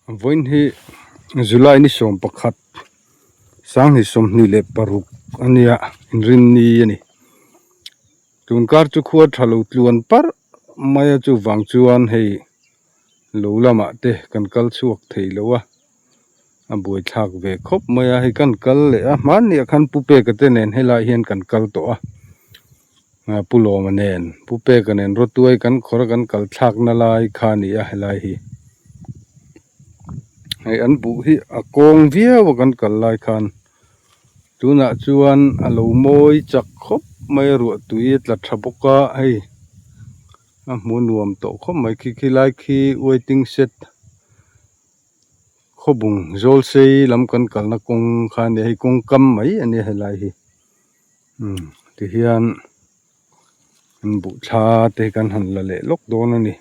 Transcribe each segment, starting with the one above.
Vawiin hi July ni 11 2026 a nia inrinni a ni. Tunkar chu khua tha lo tluan parh mai a chuvang chuan hei lo lamah te kan kal chhuak thei lo a a buaithlak ve khawp mai a hei kan kal leh a hmanniah khan Pu Peka te nen helai hian kan kal tawh a. Pu Lawma nen Pu Peka nen Rawtuai kan khawr a kan kal thlak na lai kha a ni a helai hi hei an buh hi a kawng viau a kan kal lai khan tunah chuan a lo mawi chak khawp mai a ruah tui a tla tha bawk a hei a hmuh nuam tawh khawp mai khi khi lai khi waiting shed khawbung zawl sei lam kan kalna kawng kha a ni a hei kawng kam mai a nia helai hi. Umm tihian an buh thla te hi kan han la leh lawk dawn a ni.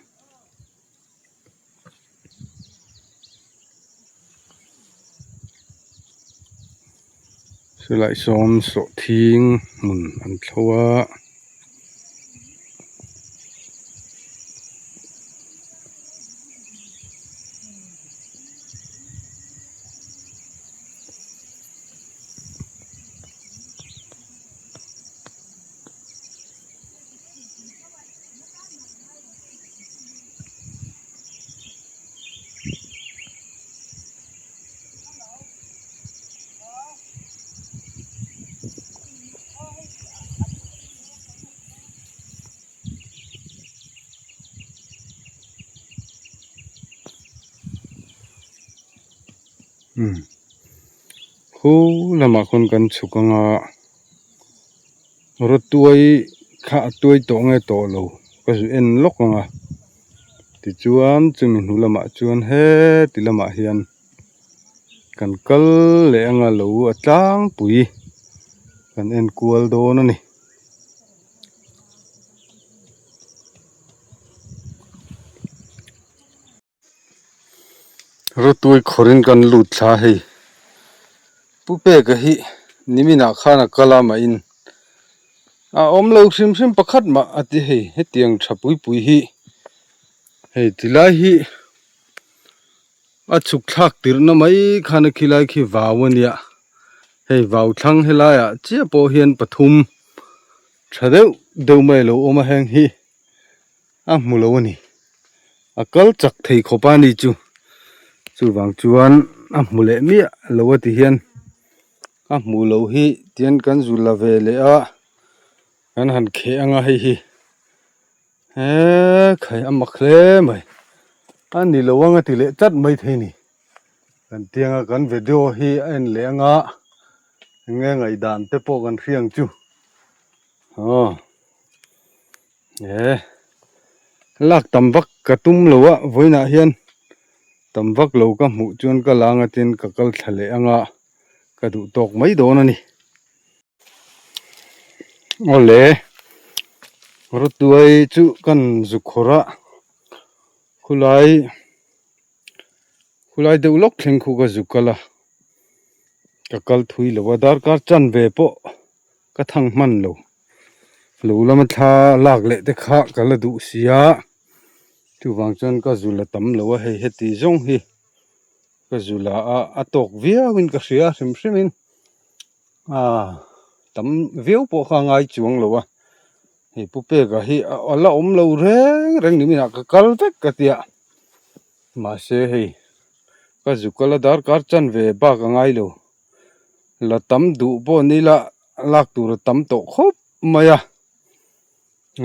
Silai sawn sawhthing hmun an thlo a. Khu lamah khawn kan chhuk ang a rawtuai kha a tuai tawh nge tawh lo ka zu en lawk ang a tichuan chumi hnu lamah chuan heti lamah hian kan kal leh ang a lo a tlangpui kan en kual dawn a ni. Rawtuai khawrin kan lut thla hei Pu Peka hi niminah khan a kal a mah in a awm lo hrim hrim pakhat mah a ti hei hetiang tha pui pui hi hei tilai hi a chhuk thlak tirhna mai khan a khilai khi vau a nia hei vau thlang helaiah chiah pawh hian pathum tha deuh deuh mai a lo awm a heng hi. A hmu lo a ni a kal chak thei khawp a ni chu chuvang chuan a hmu leh miah lo a ti hian a hmuh loh hi tian kan zu la ve leh a kan han kheh ang a hei hi eee khai a mak hle mai a ni lo ang a ti leh tlat mai thei a ni kan tianga kan video hi a en leh ang a eng nge ngaihdan te pawh kan hria ang chu aw. He lak tam vak ka tum lo a vawiinah hian tam vak lo ka hmuh chuan ka la anga tin ka kal thla leh anga ka duh tawk mai dawn a ni. Awle rawtuai chu kan zu khawrh a khulai khulai deuh lawk thleng khu ka zu kal a ka kal thui lo a darkar chanve pawh ka thang hman lo. Lo lama thla lak leh te kha ka la duh si a chuvang chuan ka zu la tam lo a hei heti zawng hi ka zu la a a tawk viau in ka hria hrim hrim in ah tam viau pawh kha a ngai chuang lo a hei pu peka hi a la awm lo reng reng ni minah ka kal vek ka tia mahse hei ka zu kal a darkar chanve bak a ngai lo. La tam duh pawh ni ila lak tur a tam tawh khawp mai a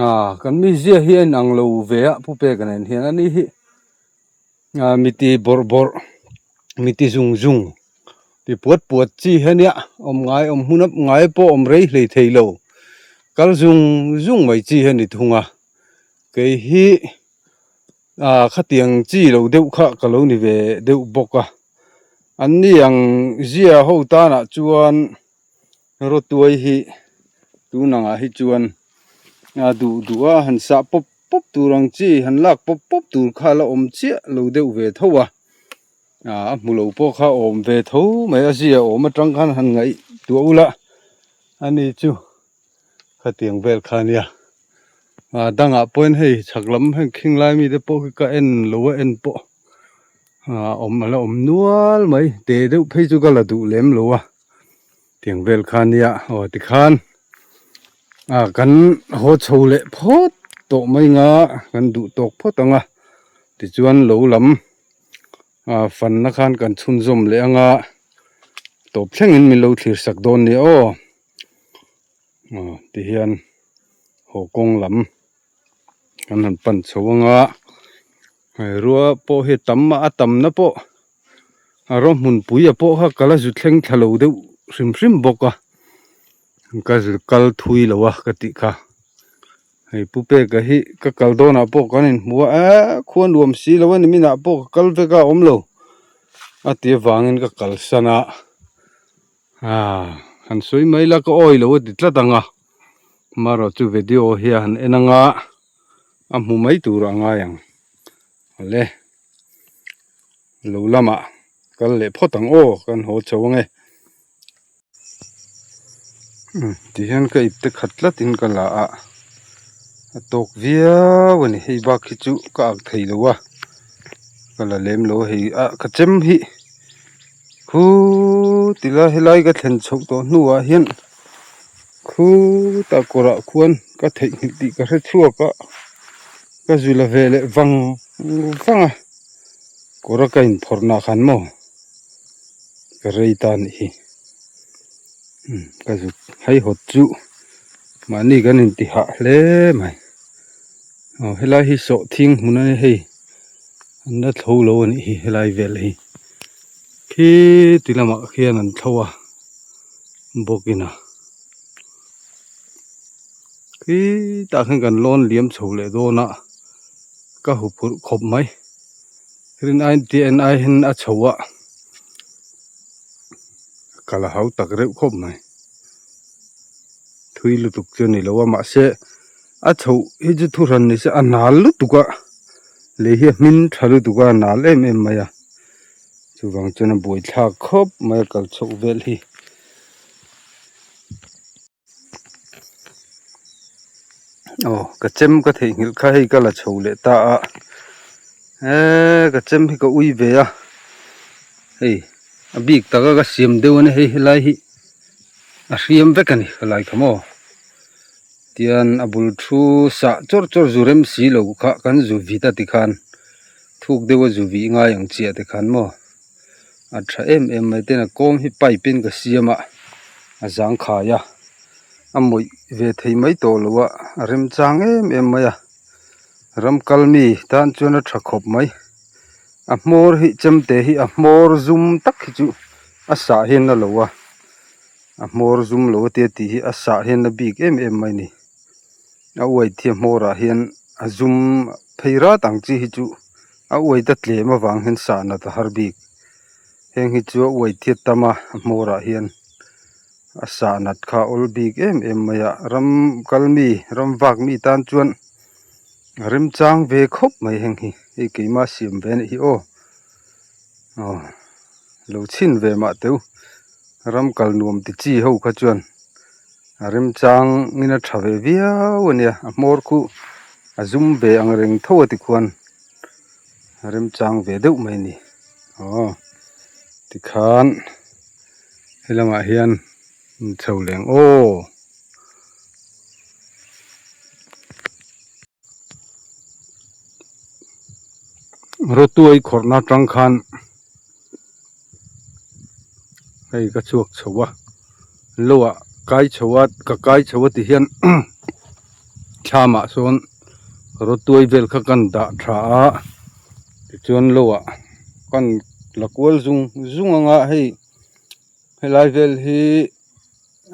ah kan mizia hi a inang lo ve a pu peka nen hian ani hi ah miti bawrh bawrh miti zung zung ti puat puat chi hi ania awm ngai awm hmun a ngai pawh awm rei hlei thei lo kal zung zung mai chi hi a ni thung a kei hi ah khatiang chi lo deuh kha ka lo ni ve deuh bawk a. An ni ang zia ho tanah chuan rawtuai hi tunangah hi chuan a duh duh a han sah pawp pawp tur ang chi han lak pawp pawp tur kha a la awm chiah lo deuh ve tho a ah a hmu lo pawh kha a awm ve tho mai a zia awm atang khan han ngaihtuah ula ani chu khatiang vel kha ania ah dangah pawhin hei chhak lam heng khing lai mite pawh khi ka en lo a en pawh. Ah awm a la awm nual mai te deuh phei chu ka la duh lem lo a tiang vel kha nia aw tikhan ah kan haw chho leh phawt tawh mai anga kan duh tawk phawt ang a tichuan lo lam ah fanna khan kan chhunzawm leh anga tawp thlengin min lo thlir sak dawn nia aw aw tihian haw kawng lam kan han pan chho anga hei rua pawh hi tam a a tamna pawh a rawng hmun pui a pawh kha ka la zu thleng thla lo deuh hrim hrim bawk a ka zu kal thui lo a ka tih kha hei pu peka hi ka kal dawnah pawh kan inhmu a eee khua nuam si lo a ni minah pawh ka kal vek a awm lo a ti avangin ka kalsan a Aaa han sawi mai la ka awi lo a ti tlat ang a marawh chu video hi a han en ang a a hmu mai tur a ngai ang awle lo lamah kal leh phawt ang aw kan haw chho ang e umm tihian ka ip te khat tlat in ka la a a tawk viau a ni hei bak hi chu ka ak thei lo a ka la lem lo a hei a ka chem hi. Khu tilai helai ka thlen chhoh tawh hnuah hian khutah kawrah khuan ka theihnghilh tih ka hre chhuak a ka zui la ve leh vang vang a kawr a ka inphawrh nah khan maw ka rei ta anih hi umm ka zut haihawt chu mahni kan inti hah hle mai aw helai hi sawhthing hmun a ni hei. An la thlo lo a nih hi helai vel hi khi ti lamah khian an thlo a bawkin a khi tah khian kan lawn liam chho leh dawn a ka huphurh khawp mai rin ai te en ai hian a chho a ka la hau tak reuh khawp mai thui lutuk chu a ni lo a mahse. A chhoh hi chu thuhran ni se a nal lutuk a lei hi a hmin tha lutuk a a nal em em mai a chuvang chuan a buaithlak khawp mai a kal chhoh vel hi. Aw ka chem ka theihnghilh kha hei ka la chho leh ta a eee ka chem hi ka ui ve a hei a bik taka ka siam deuh a ni hei helai hi a hriam vek a ni helai kha maw. Tian a bul thu sah chawr chawr zu rem si lo kha kan zu vit a tikhan thuk deuh a zu vih ngai ang chiah te khan maw a tha em em mai ten a kawng hi pipe in ka siam a a zang khai a a mawih ve thei mai tawh lo a a remchang em em mai a ram kal mi tan chuan a tha khawp mai a hmawr hi chemte hi a hmawr zum tak hi chu a sah hian a lo a. A hmawr zum lo a tia tih hi a sah hian a bik em em mai a ni a uai thia hmawrah hian a zum phei rat ang chi hi chu a uai ta tlem avang hian sah nat a har bik heng hi chu a uai thiat tam a a hmawrah hian a sah nat kha a awl bik em em mai a ram kal mi ram vak mi tan chuan a remchang ve khawp mai heng hi hei keima siam ve anih hi aw. Aw lo chhin ve mah teu ram kal nuam ti chi ho kha chuan a remchang in a tha ve viau a nia a hmawr khu a zum ve ang reng tho a tikhuan a remchang ve deuh mai a ni aw tikhan helamah hian chho leng aw. Rawtuai khawrhna atang khan hei ka chhuak chho a lo ah kai chho a ka kai chho a ti hian thlamah sawn rawtuai vel kha kan dah tha a tichuan lo ah kan la kual zung zung ang a hei helai vel hi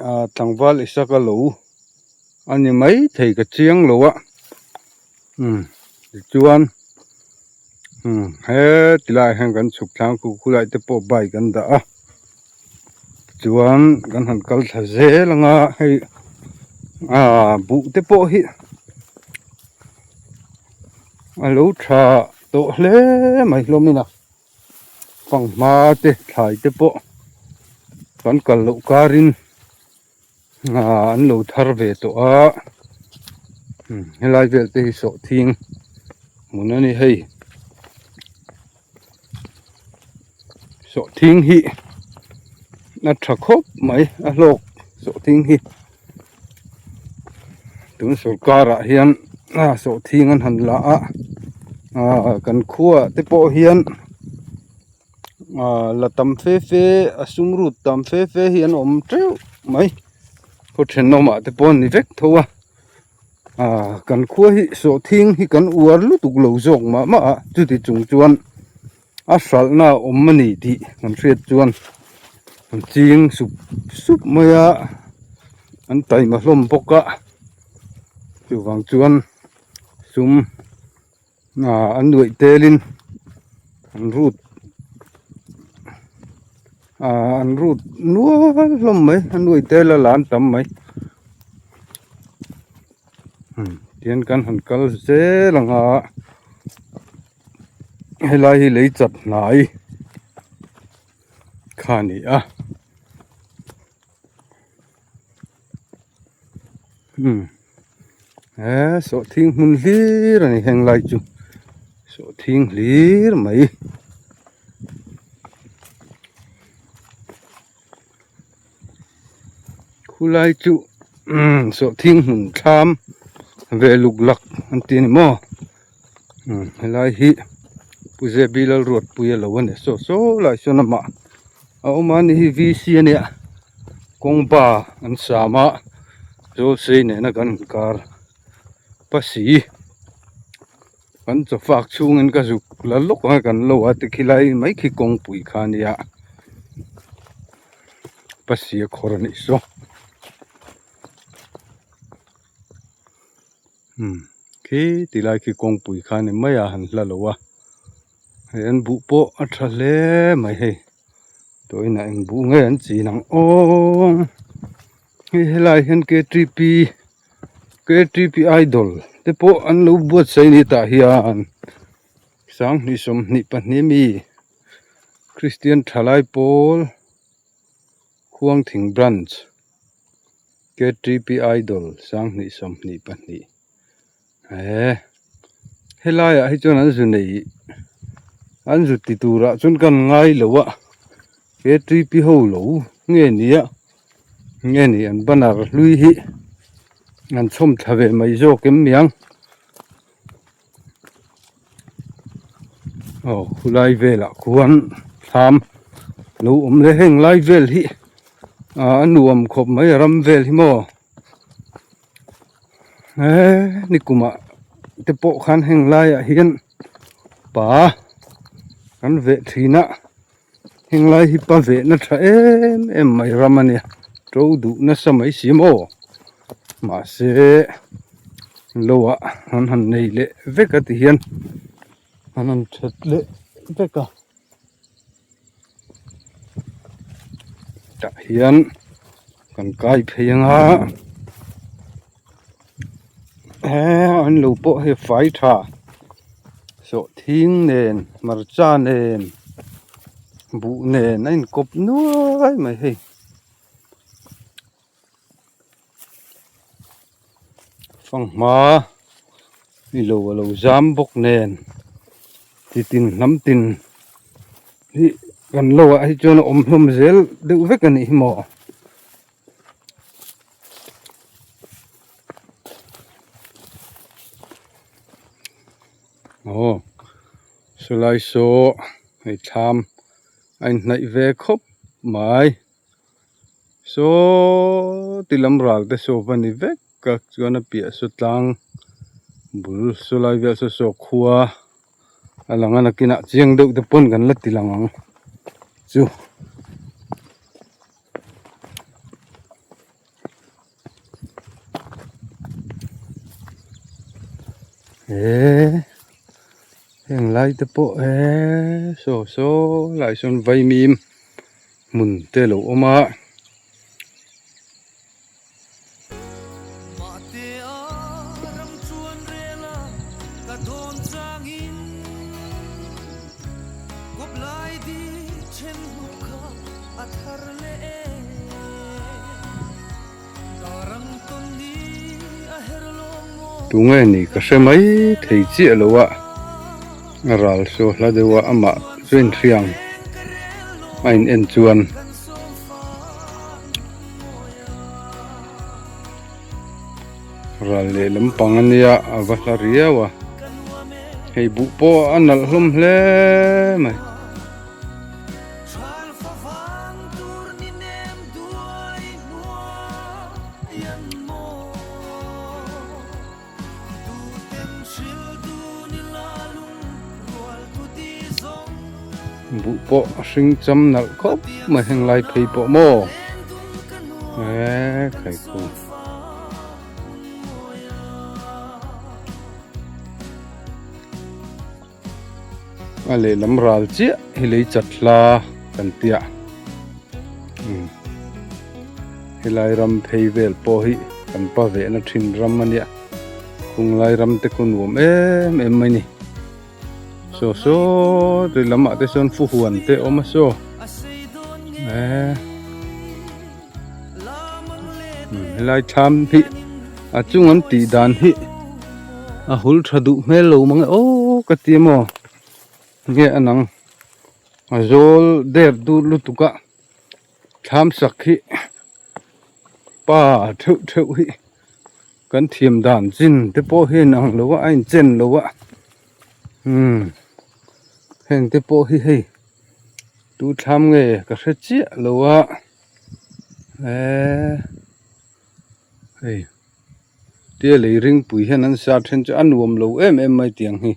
ah tlangval isaka lo a ni maithei ka chiang lo a umm tichuan umm heti laiah hian kan chhuk tlang khu khulai te pawh bike an dah a chuan kan han kal thla zel ang a hei ah buh te pawh hi a lo tha tawh hle mai hlawm in a. Fanghma te thlai te pawh kan kal loh karin ah an lo thar ve tawh a helai vel te hi sawhthing hmun a ni hei. Sawhthing hi a tha khawp mai a hlawk sawhthing hi tun sorkar ah hian a sawhthing an han la a ah kan khua ah te pawh hian ah la tam fe fe a sum rut tam fe fe hi an awm teuh mai khaw thenawm ah te pawh an ni vek tho a. Ah kan khua hi sawhthing hi kan uar lutuk lo zawk mah mah a chuti chung chuan a hralhna a awm a ni tih kan hriat chuan an ching sup sup mai a an taima hlawm bawk a chuvang chuan sum ah an nuaih telin an rut ah an rut nual hlawm mai a nuaih tel a la an tam mai tihian kan han kal zel ang a helai hi lei chat hnai kha a ni a. He sawhthing hmun hlir a ni heng lai chu sawhthing hlir mai. Khulai chu sawhthing hmun thlam ve luk lak an ti a ni maw helai hi Pu Zebi Lalruatpuia lo a ni saw saw lai sawn amah a awm a ni hi V C a nia kawng ba an sam a zawlsei nena kan inkar pasi kan chaw fak chhungin ka zuk la lawk ang a kan lo a tikhilai mai khi kawngpui kha a nia pasi a khawr a nih saw umm khi tilai khi kawngpui kha a ni mai a han hla lo a hei an buh pawh a tha hle mai hei tawinah eng buh nge an chin ang aww hei helai hian k t p k t p idol te pawh an lo buatsaih a ni tah hian sanghnih 22 mi Christian thalai pawl Khuangthing branch k t p idol sanghnih 22 he helai ah hi chuan an zu nei an zu ti turah chuan kan ngai lo a he tuipi ho lo nge ni a nge ni an banner hlui hi an chhawm thla ve mai zawk em niang aw khulai velah khuan thlam lo awm leh heng lai vel hi ah a nuam khawp mai a ram vel hi maw. He ni kumah te pawh khan heng laiah hian pa kan veh thin a heng lai hi pa vehna tha em em mai ram a nia to duh nasa mai si maw mahse lo ah an han nei leh vek a ti hian an han that leh vek a. Tah hian kan kai phei anga he an lo pawh hei fai tha sawhthing nen hmarcha nen buh nen a inkawp nuai mai hei. Fanghma ni lo a lo zam bawk nen chitin hnam tin hi kan lo ah hi chuan a awm hlawm zel deuh vek a nih hi maw. Aw sawlai saw hei thlam a inhnaih ve khawp mai. Saw ti lam ral te saw va ni vek a chuan a piah saw tlang bul saw lai vel saw saw khua a lang a nakinah chiang deuh te pawn kan la ti lang ang chu. He heng lai te pawh he saw saw lai sawn vaimim. Hmun te lo awm a. Tunge ni ka hre mai thei chiah lo a, a ral saw hla deuh a amah chu a inhriang. a in en chuan. Ral leh lampang a nia a va hla riau a hei buh pawh a nalh hlawm hle mai. Buh pawh a hring cham nalh khawp mai heng lai phei pawh maw eee khaikhu. A lehlam ral chiah hi lei chat hla kan tia umm helai ram phei vel pawh hi kan pa vehna thin ram a nia kung lai ram te khu nuam em em mai ni saw saw ti lamah te sawn fuhuan te a awm a saw eee helai thlam hi a chung an tih dan hi a hul tha duh hmel lo mang e aw ka ti maw nge a nang a zawl der dur lutuk a thlam sak hi pa theuh theuh hi kan thiam dan chin te pawh hi a inang lo a a inchen lo a umm heng te pawh hi hei tu thlam nge ka hre chiah lo a eee hei tia lei ringpui hian an sa then chu a nuam lo em em mai tiang hi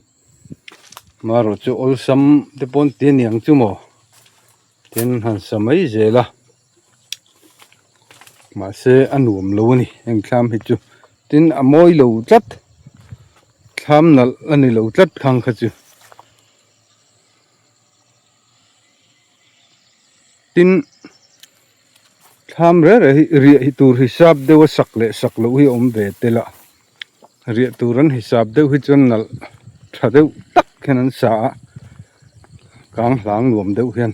marawh chu awlsam te pawn ti aniang chu maw tin han sa mai zel a mahse a nuam lo a ni heng thlam hi chu tin a mawi lo tlat thlam nalh a ni lo tlat khang kha chu. Tin, thlam reng reng hi riah hi tur hisap deuh a sak leh sak loh hi a awm ve tel a, riah tur an hisap deuh hi chuan nalh tha deuh tak hian an sa a, kang hlang nuam deuh hian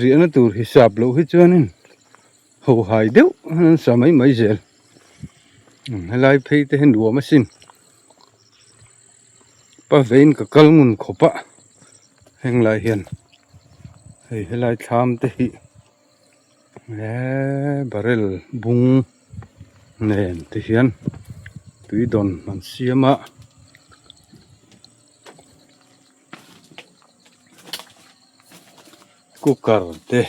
riahna tur hisap loh hi chuanin ho hai deuh hian an sa mai mai zel, helai phei te hi nuam asin. Pa vein ka kal ngun khawp a heng lai hian hei helai thlam te hi eee barrel bung nen te hian tui dawn an siam a. Cooker te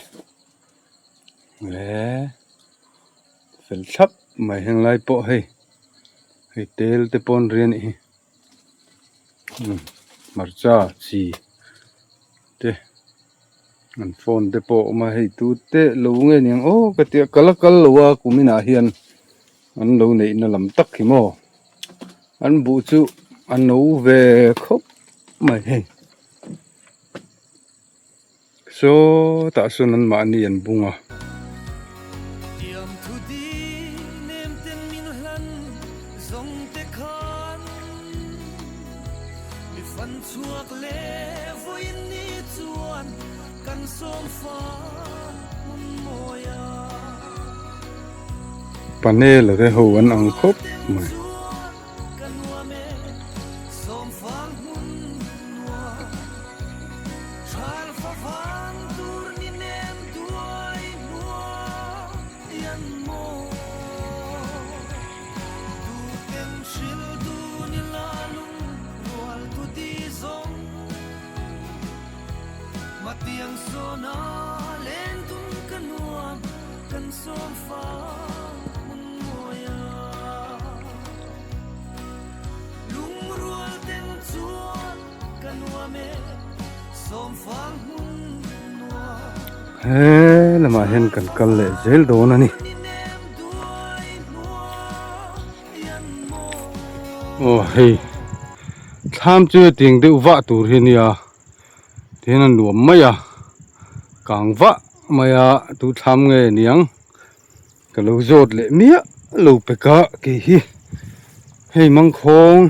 eee fel thlap mai heng lai pawh hei hei tel te pawh an ri a nih hi. Hmarcha chi te an phone te pawh a awm a hei tu te lo nge niang aw ka ti a kal a kal lo a kum inah hian an lo neih na lam tak hi maw an buh chu a no ve khawp mai hei sawtah sawn an mahni an bung a. Panel te ho an ang khawp mai. He lamah hian kan kal leh zel dawn a ni. Aw hei thlam chu hetiang deuh vah tur hi a nia tihian a nuam mai a kang vah mai a tu thlam nge niang. Ka lo zawt leh miah lo pek a kei hi hei mangkhawng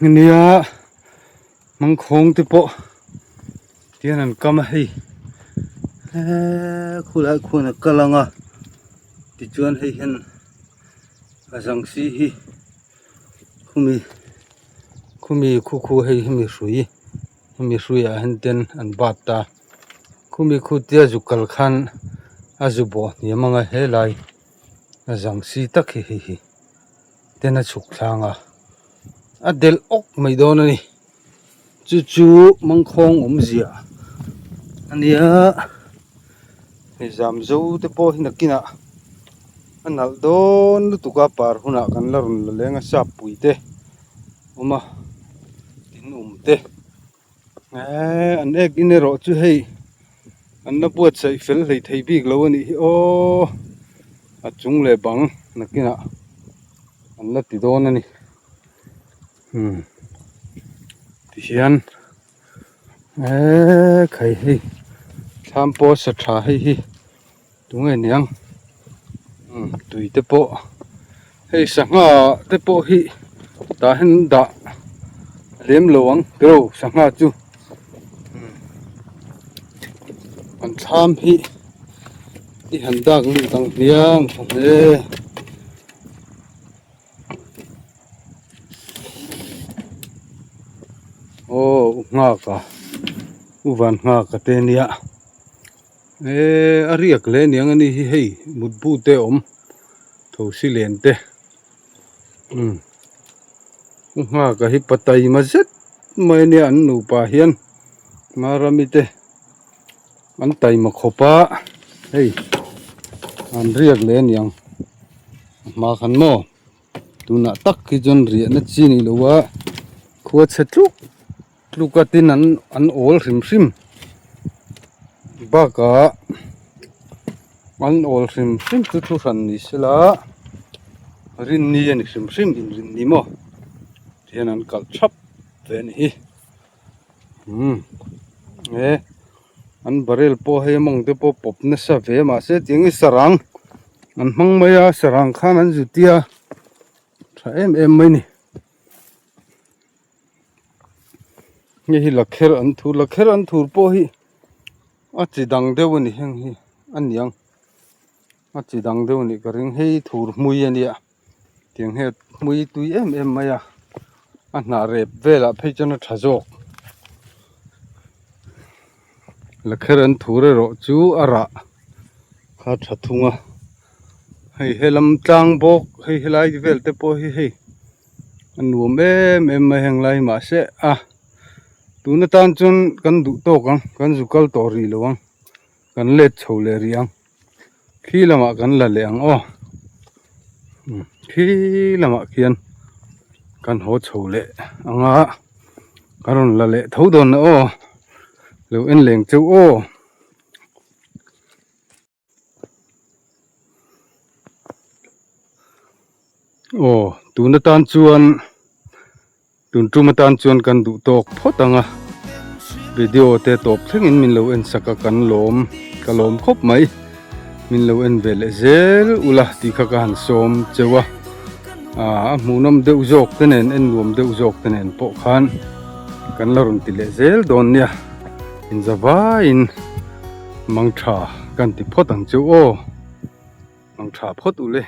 ania mangkhawng te pawh tihian an kam a hei eee khulai khuan a kal ang a tichuan hei hian a zang si hi khumi khumi khu khu hei hemi hrui hemi hruiah hian ten an bat ta. Khumi khutia zu kal khan a zu bawh hniam ang a helai a zang si tak hi hei hi ten a chhuk thlang a a delh awk mai dawn a ni chu chu mangkhawng awmzia a nia hei zam zo te pawh hi nakinah a nalh dawn lutuk a par hunah kan la rawn la leng a sap pui te awm a in awm te. Eee an ek in erawh chu hei an la buatsaih fel hlei thei bik lo a nih hi aw a chung leh bang nakinah an la ti dawn a ni umm tihian eee khai hei thlam pawh sa tha hei hi tunge niang umm tui te pawh hei sangha te pawh hi tah hian an dah lem lo ang tiraw sangha chu umm an thlam hi i han dak lut ang hmiang tha hle. Aw u nghak a u van nghak a te nia. Eee a riak hle aniang a ni hi hei mutbu te a awm tho si len te umm u nghaka hi pataima zet mai ania an nupa hian marami te an taima khawp a hei an riak leh aniang a hma khan maw tunah tak hi chuan riahna chi ni lo a khua chhe tluk. Tluka tin an an awl hrim hrim bakah an awl hrim hrim chu thu hran ni sela rinni a ni hrim hrim inrinni maw tihian an kalh thap ve a ni hi umm he an barrel pawh hei mawng te pawh pawp nasa ve mahse tiang hi sarang an hmang mai a sarang khan an zut a tha em em mai a ni. Hei hi lakher an thur lakher an thur pawh hi a chi dang deuh a ni heng hi a niang a chi dang deuh a nih ka ring hei thur hmui a nia tiang hian hmui tui em em mai a a hnah rep velah phei chuan a tha zawk lakher an thur erawh chu a rah kha a tha thung a hei helam tlang bawk hei helai vel te pawh hi hei. A nuam em em mai heng lai mahse a tun atan chuan kan duh tawk ang kan zu kal tawh rih lo ang kan let chho leh rih ang khi lamah kan la leh ang aw khi lamah khian kan haw chho leh ang a ka rawn la leh tho dawn aw lo en leng cheu aw. Aw tun atan chuan tun tum atan chuan kan duh tawk phawt ang a video te tawp thlengin min lo en sak a kan lawm ka lawm khawp mai min lo en ve leh zel ula tih kha ka han sawm cheu a ah a hmuhnawm deuh zawk te nen en nuam deuh zawk te nen pawh khan kan la rawn ti leh zel dawn nia inzavaiin. Mangtha kan ti phawt ang chu aw, mangtha phawt u le.